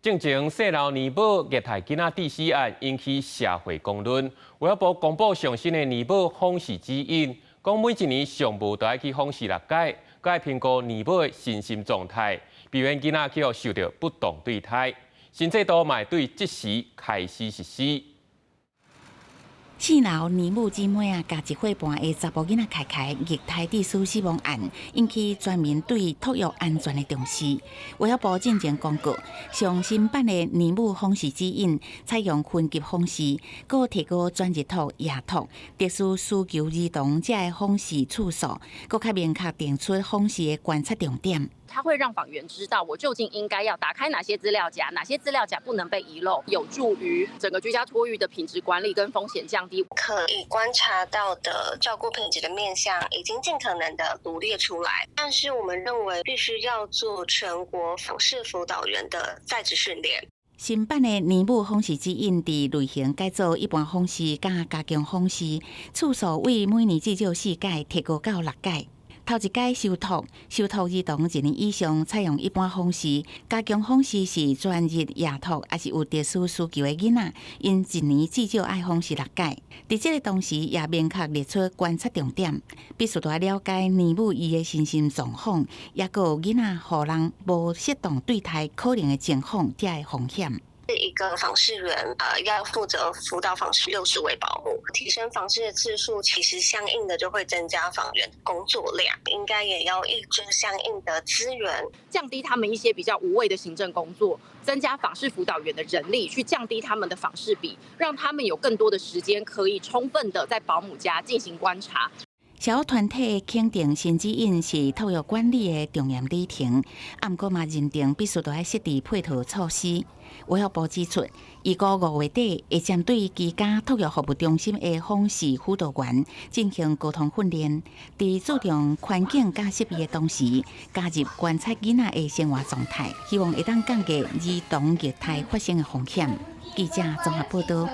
進前細樓奶母虐待囡仔致死案引起社會公論，衛福部公布上新的奶母訪視指引，講每一年上無都愛去訪視六擺，閣愛評估奶母的身心狀態，避免囡仔去予受著不當對待。新制度嘛會對這時開始實施。四樓奶母姊妹啊，共一歲半的查埔囡仔凱凱虐待致死死亡案，引起全民對托育安全的重視。衛福部進前公告，上新版的奶母訪視指引採用分級訪視，閣提高全日托、夜托、特殊需求兒童這个訪視次數，閣較明確定出訪視的觀察重點。它會讓訪員知道我究竟應該要打開哪些資料夾，哪些資料夾不能被遺漏，有助於整個居家托育的品質管理跟風險降低。可以觀察到的照顧品質的面向已經盡可能的羅列出來，但是我們認為必須要做全國訪視輔導員的在職訓練。新版的奶母訪視指引，佇類型改做一般訪視佮加強訪視，次數為每年至少四擺提高到六擺。頭一階受託受託兒童一年以上採用一般訪視，加強訪視是全日夜託，抑是有特殊需求的囡仔，𪜶一年至少愛訪視六擺。佇這个同時，也明確列出觀察重點，必須著愛了解奶母伊的身心狀況，抑閣有囡仔予人無適當對待可能的情況，這个風險。一個訪視員，要負責輔導訪視60位保姆，提升訪視的次數，其實相應的就會增加訪員工作量，應該也要挹注相應的資源，降低他們一些比較無謂的行政工作，增加訪視輔導員的人力，去降低他們的訪視比，讓他們有更多的時間可以充分的在保姆家進行觀察。社福團體肯定新指引是托育管理的重要里程，啊，毋過嘛認定必須著愛設置配套措施。衛福部指出，預估5月底會針對居家托育服務中心的訪視輔導員進行溝通訓練，佇注重環境佮設備的同時，加入觀察囡仔的生活狀態，希望會當降低兒童虐待發生的風險。記者綜合報道。